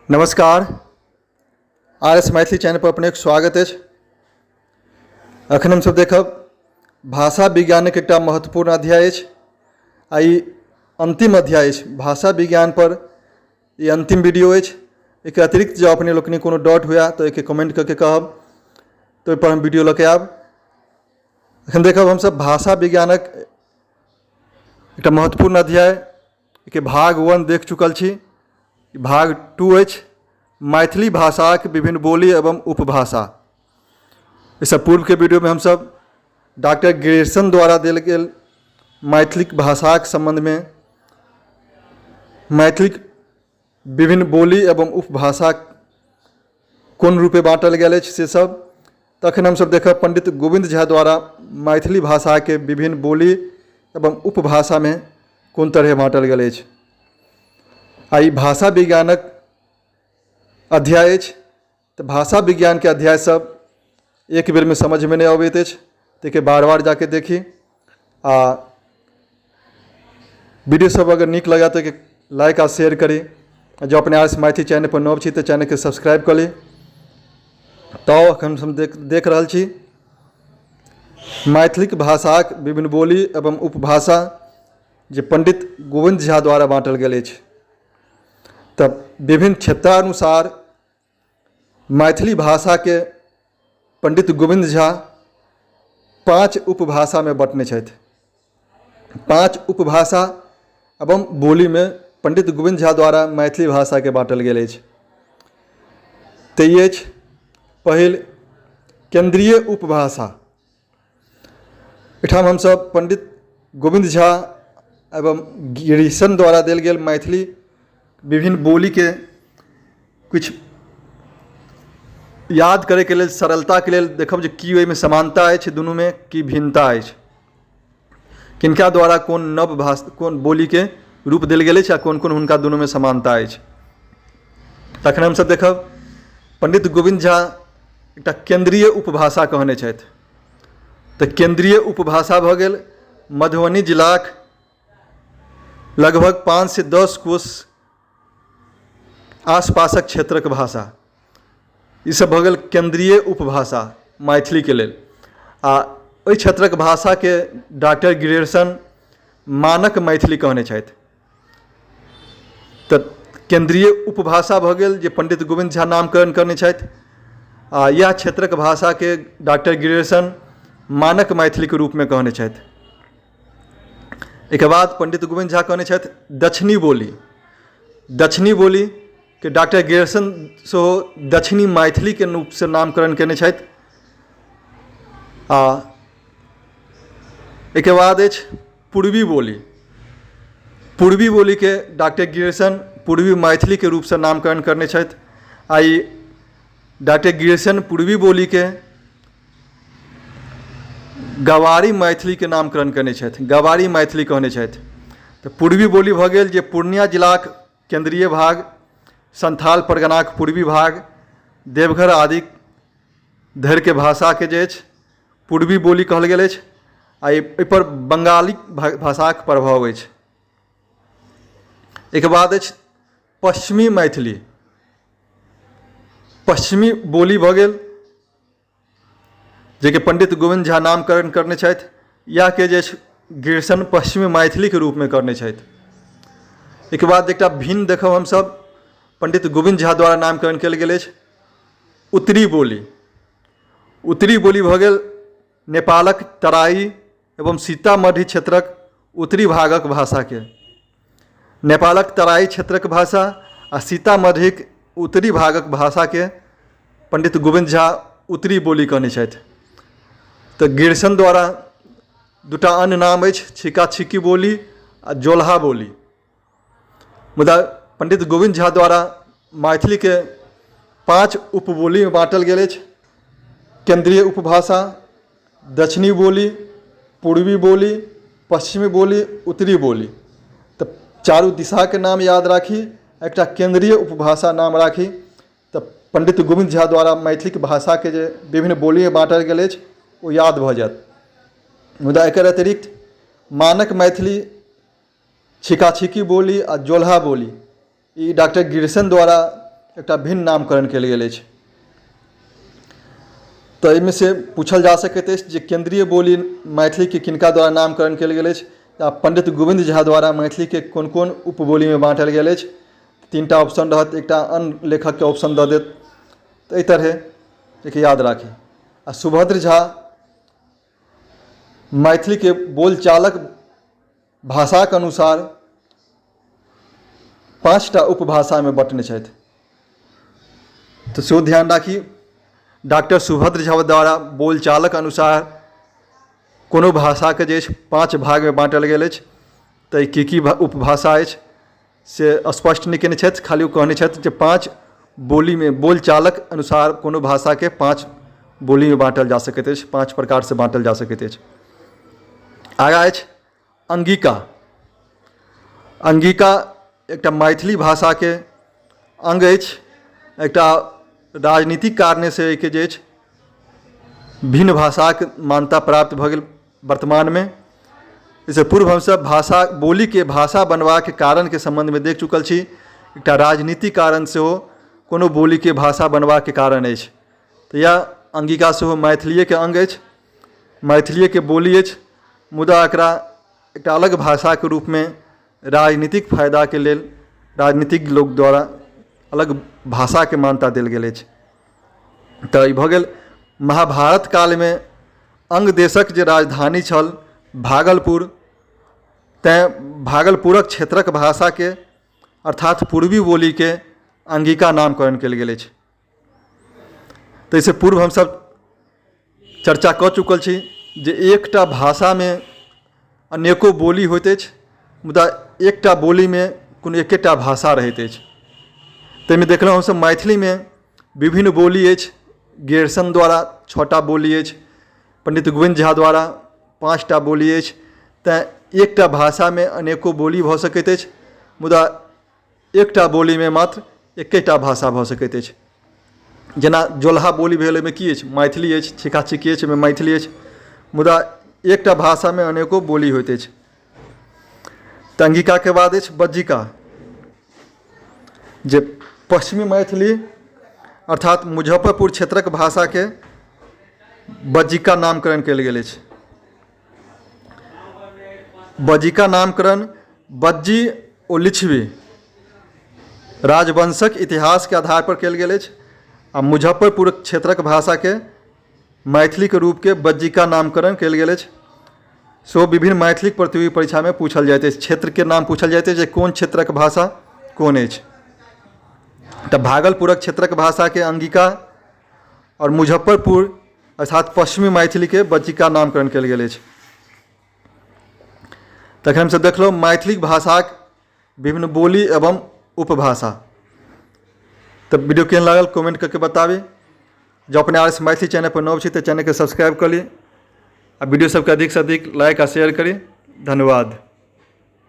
नमस्कार, R S Maithili channel पर अपनेक स्वागत अछि। अखन हमसब देखब भाषा विज्ञानक एकटा महत्वपूर्ण अध्याय अछि आ ई अन्तिम अध्याय अछि। भाषा विज्ञान पर ई अन्तिम वीडियो अछि। एहिके अतिरिक्त जँ अपने लोकनिक कोनो डाउट हुए तऽ ओहिके कमेंट कऽ के कहब तऽ ओहिपर हम वीडियो लऽ के आयब। अखन देखब हमसब भाषा विज्ञानक एकटा महत्वपूर्ण अध्याय के भाग वन देख चुकल छी। भाग टू अछि मैथिली भाषाक विभिन्न बोली एवं उपभाषा। एहिसँ पूर्वके वीडियोमे हमसभ डॉक्टर ग्रियर्सन द्वारा देल गेल मैथिलीक भाषाक सम्बन्धमे मैथिलीक विभिन्न बोली एवं उपभाषा कोन रूपे बाँटल गेल अछि से सब। तखन हमसभ देखब पण्डित गोविन्द झा द्वारा मैथिली भाषाके विभिन्न बोली एवं उपभाषामे कोन तरहे बाँटल गेल अछि। आ ई भाषा विज्ञानक अध्याय अछि तऽ भाषा विज्ञानके अध्याय सब एक बेरमे समझमे नहि अबैत अछि, ताहिके बार बार जाके देखी। आ वीडियो सब अगर नीक लगै तऽ लाइक आ शेयर करी। जँ अपने आर एस मैथिली चैनल पर नव छी तऽ चैनलके सब्सक्राइब कऽ ली। तऽ एखन हम देख रहल छी मैथिलीक भाषाक विभिन्न बोली एवं उपभाषा जे पण्डित गोविन्द झा द्वारा बाँटल गेल अछि। तऽ विभिन्न क्षेत्रानुसार मैथिली भाषाके पण्डित गोविन्द झा 5 उपभाषामे बँटने छथि। 5 उपभाषा एवं बोलीमे पण्डित गोविन्द झा द्वारा मैथिली भाषाके बाँटल गेल अछि। तऽ ई अछि पहिल केन्द्रीय उपभाषा। एहिठाम हमसभ पण्डित गोविन्द झा एवं ग्रियर्सन द्वारा देल गेल मैथिली विभिन्न बोलीके किछु याद करैके लेल सरलताके लेल देखब जे की ओहिमे समानता अछि दुनूमे की भिन्नता अछि, किनका द्वारा कोन नव भाषा कोन बोलीके रूप देल गेल अछि आ कोन कोन हुनका दुनूमे समानता अछि। तखन हमसभ देखब पण्डित गोविन्द झा एकटा केन्द्रीय उपभाषा कहने छथि। तऽ केन्द्रीय उपभाषा भऽ गेल मधुबनी जिलाक लगभग 5 से 10 कोस आसपासक क्षेत्रक भाषा। ईसभ भऽ गेल केन्द्रीय उपभाषा मैथिलीके लेल। आ ओहि क्षेत्रक भाषाके डॉक्टर ग्रियर्सन मानक मैथिली कहने छथि। तऽ केन्द्रीय उपभाषा भऽ गेल जे पण्डित गोविन्द झा नामकरण करने छथि आ इएह क्षेत्रक भाषाके डॉक्टर ग्रियर्सन मानक मैथिलीके रूपमे कहने छथि। एहिके बाद पण्डित गोविन्द झा कहने छथि दक्षिणी बोली। दक्षिणी बोलीके डॉक्टर ग्रियर्सन सेहो दक्षिणी मैथिलीके रूपसँ नामकरण कयने छथि। आ एहिके बाद अछि पूर्वी बोली। पूर्वी बोलीके डॉक्टर ग्रियर्सन पूर्वी मैथिलीके रूपसँ नामकरण करने छथि। आ ई डॉक्टर ग्रियर्सन पूर्वी बोलीके गवारी मैथिलीके नामकरण कयने छथि, गवारी मैथिली कहने छथि। तऽ पूर्वी बोली भऽ गेल जे पूर्णिया जिलाक केन्द्रीय भाग, संथाल परगनाक पूर्वी भाग, देवघर आदि धरिके भाषाके जे अछि पूर्वी बोली कहल गेल अछि। आ एहिपर बंगाली भाषाक प्रभाव अछि। एहिके बाद अछि पश्चिमी मैथिली। पश्चिमी बोली भऽ गेल जेकि पण्डित गोविन्द झा नामकरण करने छथि। इएहके जे अछि ग्रियर्सन पश्चिमी मैथिलीके रूपमे करने छथि। एहिके बाद एकटा भिन्न देखब हमसभ पण्डित गोविन्द झा द्वारा नामकरण कयल गेल अछि उत्तरी बोली। उत्तरी बोली भऽ गेल नेपालक तराई एवं सीतामढ़ी क्षेत्रक उत्तरी भागक भाषाके। नेपालक तराई क्षेत्रक भाषा आ सीतामढ़ीक उत्तरी भागक भाषाके पण्डित गोविन्द झा उत्तरी बोली कहने छथि। तऽ ग्रियर्सन द्वारा दूटा अन्य नाम अछि छिका छिकी बोली आ जोलहा बोली। मुदा पण्डित गोविन्द झा द्वारा मैथिलीके 5 उपबोलीमे बाँटल गेल अछि। केन्द्रीय उपभाषा, दक्षिणी बोली, पूर्वी बोली, पश्चिमी बोली, उत्तरी बोली। तऽ चारू दिशाके नाम याद राखी, एकटा केन्द्रीय उपभाषा नाम राखी। तऽ पण्डित गोविन्द झा द्वारा मैथिलीके भाषाके जे विभिन्न बोलीमे बाँटल गेल अछि ओ याद भऽ जायत। मुदा एकर अतिरिक्त मानक मैथिली, छिका छिकी बोली आ जोलहा बोली ई डॉक्टर ग्रियर्सन द्वारा एकटा भिन्न नामकरण कयल गेल अछि। तऽ एहिमे से पूछल जा सकैत अछि जे केन्द्रीय बोली मैथिलीके किनका द्वारा नामकरण कयल गेल अछि। आ पण्डित गोविन्द झा द्वारा मैथिलीके कोन कोन उपबोलीमे बाँटल गेल अछि। तीनटा ऑप्शन रहत, एकटा अन्य लेखकके ऑप्शन दऽ देत। तऽ एहि तरहे एहिके याद राखी। आ सुभद्र झा मैथिलीके बोलचालक भाषाक अनुसार 5टा उपभाषामे बँटने छथि। तऽ सेहो ध्यान राखी, डॉक्टर सुभद्र झा द्वारा बोलचालक अनुसार कोनो भाषाके जे अछि 5 भागमे बाँटल गेल अछि। तऽ ई की की उपभाषा अछि से स्पष्ट नहि कयने छथि, खाली ओ कहने छथि जे 5 बोलीमे बोलचालक अनुसार कोनो भाषाके 5 बोलीमे बाँटल जा सकैत अछि, 5 प्रकारसँ बाँटल जा सकैत अछि। आगाँ अछि अंगिका। अंगिका एकटा मैथिली भाषाके अङ्ग अछि। एकटा राजनीतिक कारणेसँ एहिके जे अछि भिन्न भाषाक मान्यता प्राप्त भऽ गेल वर्तमानमे। एहिसँ पूर्व हमसभ भाषा बोलीके भाषा बनबाक कारणके सम्बन्धमे देख चुकल छी। एकटा राजनीतिक कारण सेहो कोनो बोलीके भाषा बनबाक कारण अछि। तऽ इएह अंगिका सेहो मैथिलिएके अङ्ग अछि, मैथिलिएके बोली अछि, मुदा एकरा एकटा अलग भाषाके रूपमे राजनीतिक फायदाके लेल राजनीतिक लोक द्वारा अलग भाषाके मान्यता देल गेल अछि। तऽ ई भऽ गेल। महाभारत कालमे अङ्ग देशक जे राजधानी छल भागलपुर, तैँ भागलपुरक क्षेत्रक भाषाके अर्थात पूर्वी बोलीके अंगिका नामकरण कयल गेल अछि। ताहिसँ पूर्व हमसभ चर्चा कऽ चुकल छी जे एकटा भाषामे अनेको बोली होइत अछि, मुदा एकटा बोलीमे कोनो एकेटा भाषा रहैत अछि। ताहिमे देखलहुँ हमसभ मैथिलीमे विभिन्न बोली अछि। ग्रियर्सन द्वारा 6टा बोली अछि, पण्डित गोविन्द झा द्वारा 5टा बोली अछि। तैँ एकटा भाषामे अनेको बोली भऽ सकैत अछि, मुदा एकटा बोलीमे मात्र एकेटा भाषा भऽ सकैत अछि। जेना जोलहा बोली भेल, ओहिमे की अछि? मैथिली अछि। छिका छिकी अछि, ओहिमे मैथिली अछि। मुदा एकटा भाषामे अनेको बोली होइत अछि। तऽ अंगिकाके बाद अछि बज्जिका, जे पश्चिमी मैथिली अर्थात मुजफ्फरपुर क्षेत्रक भाषाके बज्जिका नामकरण कयल गेल अछि। बज्जिका नामकरण बज्जी ओ लिच्छवी राजवंशक इतिहासके आधार पर कयल गेल अछि। आ मुजफ्फरपुर क्षेत्रक भाषाके मैथिलीके रूपके बज्जिका नामकरण कयल गेल अछि। सेहो विभिन्न मैथिलीक प्रतियोगी परीक्षामे पूछल जाइत अछि, क्षेत्रके नाम पूछल जाइत अछि जे कोन क्षेत्रक भाषा कोन अछि। तऽ भागलपुरक क्षेत्रक भाषाके अंगिका आओर मुजफ्फरपुर अर्थात पश्चिमी मैथिलीके बज्जिका नामकरण कयल गेल अछि। तखन हमसभ देखलहुँ मैथिली भाषाक विभिन्न बोली एवं उपभाषा। तऽ वीडियो केहन लागल कमेंट करके बताबी। जँ अपने आर एस मैथिली चैनल पर नव छी तऽ चैनलके सब्सक्राइब कऽ ली आ वीडियो सबके अधिकसँ अधिक लाइक आ शेयर करी। धन्यवाद।